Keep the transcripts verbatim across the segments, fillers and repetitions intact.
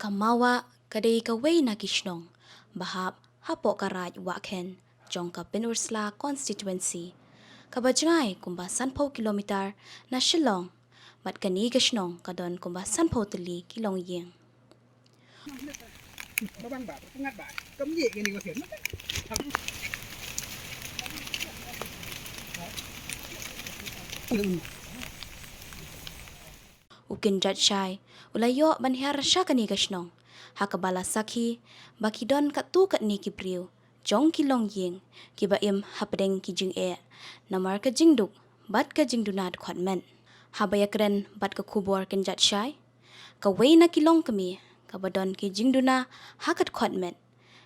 Ka Mawah ka dei kawei na ki shnong ba hap hapoh ka Raid Wahkhen jong ka Pynursla Constituency, kaba jngai kumba sanphew kilometer na Shillong, bad kane ka shnong ka don kumba sanphew tylli ki longïing. U Kynjat Shai u la ïoh ban hiar sha kane ka shnong ha kaba la sakhi ba ki don katto katne ki briew jong ki longïing kiba im hapdeng ki jingeh namar ka jingduk bad ka jingduna dkhot met. Haba ïakren bad ka khubor Kynjat Shai, kawei na ki longkmie kaba don ki jingduna ha ka dkhot met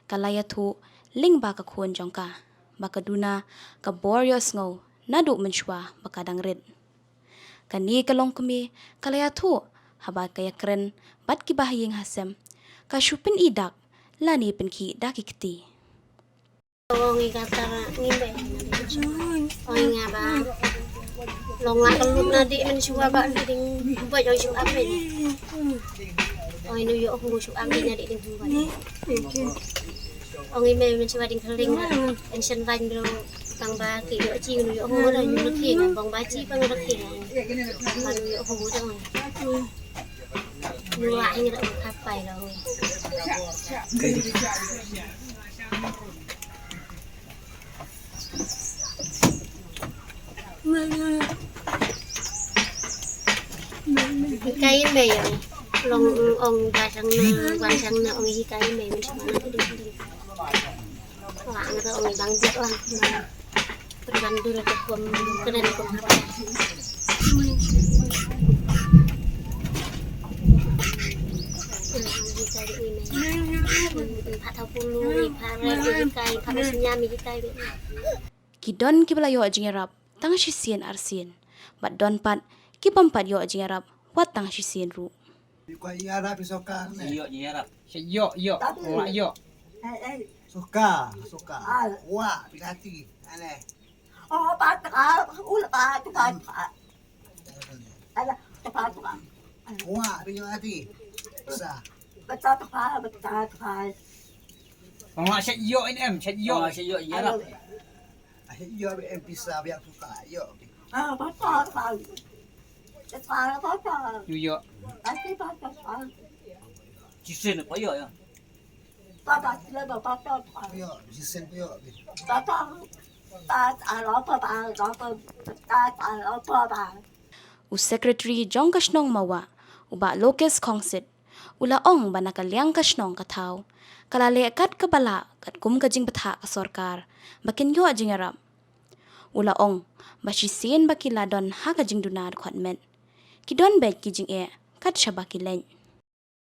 ka la ïathuh lyngba ka khun jong ka ba ka duna ka bor ïohsngew naduh mynshuwa ba ka dang rit. Kane ka longkmie ka la ïathuh haba ka ïakren bad ki bahaïing hasem, ka shu pyn-i dak lane pynkhih da ki kti. Ong i kata ngi be. Ong i nga ba. Long la ka lut na di mynshuwa ba di ding ba jong shu amin. Ong i nu yo hu shu amin na di ding ba. Ong i me mynshuwa ding kling. Ensen vain bro tang ba ki yo chi nu yo hu da nu king bong ba chi bang da king. Ba nu yo hu da ong. Nu la ing da ong kapai da ong. Hikai me ya. Long ong ba sang na wan sang na ong hikai me men sama na ding ding. Wa ang da ong bang bit wa. Perban dul ke kum kenen kum hap. Hikai me. Phat hau pulu, phat rai hikai, phat senyam hikai. Ki don kiba la ïoh jingïarap tang shisien arsien, bad don pat ki bym pat ïoh jingïarap wat tang shisien ruh. Ïoh jingïarap. Ïoh, ïoh. Ïoh. Soka, soka. Wa, pinati. Ane. Oh, pat ka, ul pat ka. Ala, pat ka. Wa, pinati. Sa. Bata ka, bata ka. Ong la shet ïoh in em, shet ïoh. Ong la shet ïoh ïarap. Shet ïoh in em pisa biak suka ïoh. Ah, bata ka. Bata, bata. Ïoh ïoh. Bata, bata. Jisen pa ïoh ïa. Bata, bata, bata. Ïoh, jisen pa ïoh. Bata. Bata, bata, bata. U Secretary jong ka shnong Mawah, u Bah Lokes Khongsit, u la ong ba na ka liang ka shnong ka thaw ka la leh kat kaba lah katkum ka jingbthah ka sorkar ba kin ïoh jingïarap. U la ong ba shisien ba ki la don ha ka jingduna dkhot met, ki don beit ki jingeh kat shaba ki leit.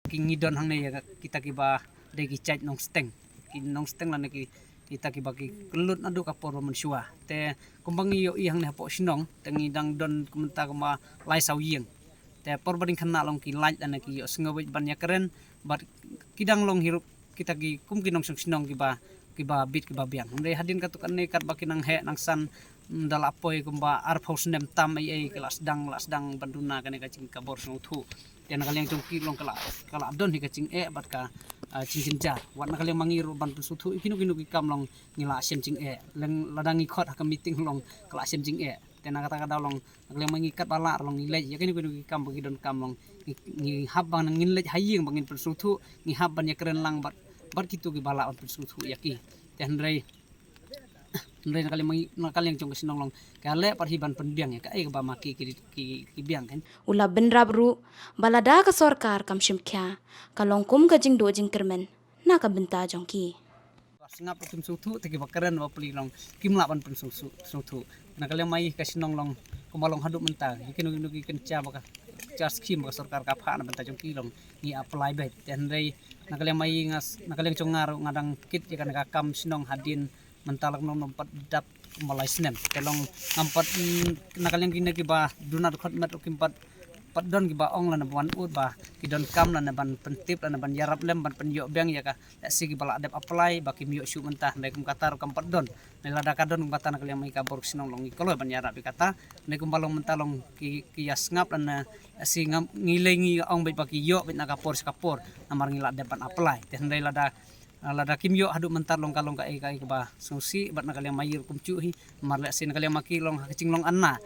Ki ngi don hangne ïa kita kiba dei ki jait nongsteng, ki nongsteng lane ki, kita kiba ki kyllut naduh ka por ba mynshuwa. Te kumba ngi ïohi hangne hapoh shnong te ngi dang don kumta kumba lai saw ïing. Te por ba dang khynnah long ki lait lane ki ïohsngew beit ban ïakren bad ki dang long hi ruh kita ki kum ki nongshong shnong kiba, kiba bit kiba biang. Hynrei hadien katto katne katba ki nang heh nang san, mm, da la poi kumba arphew snem tam ei ei ki la sdang, la sdang ban duna kane ka jing, ka bor sngewthuh. Te na ka liang jong ki long ka la, ka la don hi ka jingeh bad ka, ah, jingjynjar. Wat na ka liang ma ngi ruh ban pynsngewthuh ïa kino kino ki kam long ngi la shem jingeh. Leng lada ngi khot ha ka meeting long ka la shem jingeh. Te na kata ka daw long na ka liang ma ngi katba lah ruh long ngi leit ïa kino kino ki kam ba ki donkam long ngi, ngi hap ba ngin leit ha ïing ba ngin pynsngewthuh, ngi hap ban ïakren lang bad, bad kito kiba lah ban pynsngewthuh ïa ki. Te hynrei, hynrei na ka liang ma ngi, na ka liang jong ka shnong long ka leh pat hi ban pynbiang ïa kaei kaba ma ki, ki, ki, ki biang kan. U la bynrap ruh ba lada ka sorkar kam shim khia, ka long kum ka jingduh jingkyrmen na ka bynta jong ki. Ba sngap ba kim sngewthuh te kiba kren ba pli long kim lah ban pynsngewthuh, sngewthuh. Na ka liang ma ngi ka shnong long kumba long haduh mynta ïa kino kino ki kynja ba ka, kynja skim ba ka sorkar ka phah na bynta jong ki long ngi apply beit. Te hynrei na ka liang ma ngi nga s-, na ka liang jong nga ruh nga dang kit ïa kane ka kam shnong hadien mynta la ka nong nong pat dap kumba lai snem. Te long ngam pat, mm, na ka liang kine kiba duna dkhot met ruh kim pat pat don kiba ong lane ban ud ba ki donkam lane ban pyntip lane ban ïarap lem ban pynïoh biang ïa ka, lehse kiba la dep apply ba kim ïoh shuh mynta, hynrei kum kata ruh kam pat don. Hynrei lada ka don kum kata, na ka liang ma ngi ka bor ki shnong long ngi kloi ban ïarap ïa kata. Hynrei kumba long mynta long ki, ki ïa sngap lane lehse ngam, ngi lei ngi ong beit ba ki ïoh beit na ka por sha ka por, namar ngi la dep ban apply. Te hynrei lada, lada kim ïoh haduh mynta long ka long kaei kaei kaba sngewsih bad na ka liang ma ngi ruh kumjuh hi, namar lehse na ka liang ma ki long ha ka jinglong anna.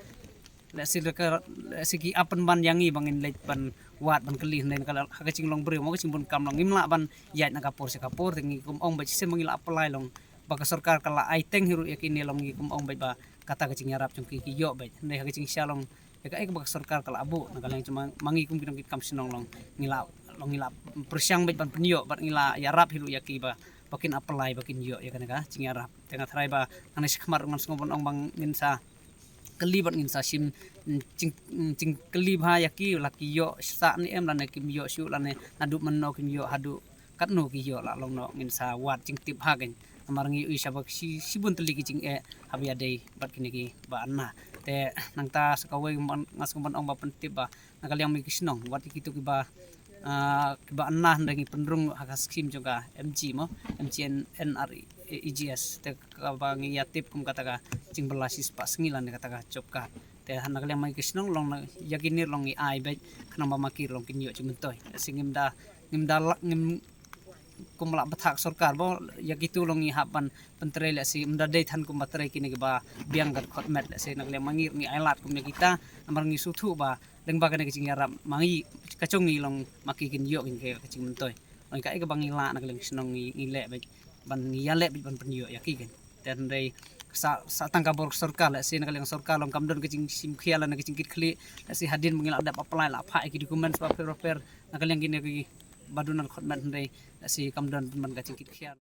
Lehse da ka, lehse ki ap pynban ïa ngi ba ngin leit ban wad ban kylli, hynrei na ka, ha ka jinglong briew mo, ka jingbun kam long ngim lah ban ïaid na ka por sha ka por. Te ngi kum ong beit shisien ba ngi la apply long ba ka sorkar ka la ai teng hi ruh ïa kine long ngi kum ong beit ba kata ka jingïarap jong ki ki ïoh beit, hynrei ha ka jingshisha long ïa kaei kaba ka sorkar ka la buh. Na ka liang jong ma ngi kum ki nongkitkam shnong long ngi la, long ngi la pyrshang beit ban pynïoh bad ngi la ïarap hi ruh ïa ki ba, ba kin apply ba kin ïoh ïa kane ka jingïarap. Te nga tharai ba ngan ïa shim khmat ruh ngan sngewbha ban ong ba ngin sa kylli bad ngin sa shim, mm, jing, mm, jingkylli bha ïa ki la ki ïoh sah ne em lane kim ïoh shuh lane naduh mynno kim ïoh haduh katno ki ïoh la long noh, ngin sa wad jingtip ha kein. Namar ngi ïohi shaba shi, shibun tylli ki jingeh haba ïadei bad kine kiba anna. Te nangta sa kawei nga sngewbha ban ong ba pyntip ba na ka liang ma ngi ki shnong wat ïa kitu kiba, ah, kiba anna hynrei ngi pynrung ha ka skim jong ka M G mo, M G N R E G S. Te kaba ngi ïa tip kum kata ka jingbylla shispah sngi lane kata ka job card. Te na ka liang ma ngi ki shnong long na ïa kine long ngi ai beit khnang ba ma ki long kin ïoh jingmyntoi. Lehse ngim da, ngim da la, ngim kum la bthah sorkar ba ïa kitu long ngi hap ban pyntrei, lehse ym da dei than kum ba trei kine kiba biang ka dkhot met. Lehse na ka liang ma ngi ngi ai lad kum ïa kita, namar ngi sngewthuh ba lyngba kane ka jingïarap ma ngi, ka jong ngi long ma ki kin ïoh kin ka jingmyntoi. Long kaei kaba ngi lah na ka liang shnong ngi, ngi leh beit ban ngi ïaleh beit ban pynïoh ïa ki kein. Te hynrei sa, sa tang ka bor sorkar, lehse na ka liang sorkar long kam don ka jingshim khia lane ka jingkitkhlieh, lehse hadien ba ngi la dep apply la phah ïa ki documents bapher bapher na ka liang kine kiba duna dkhot met, hynrei lehse kam don pynban ka jingkitkhia.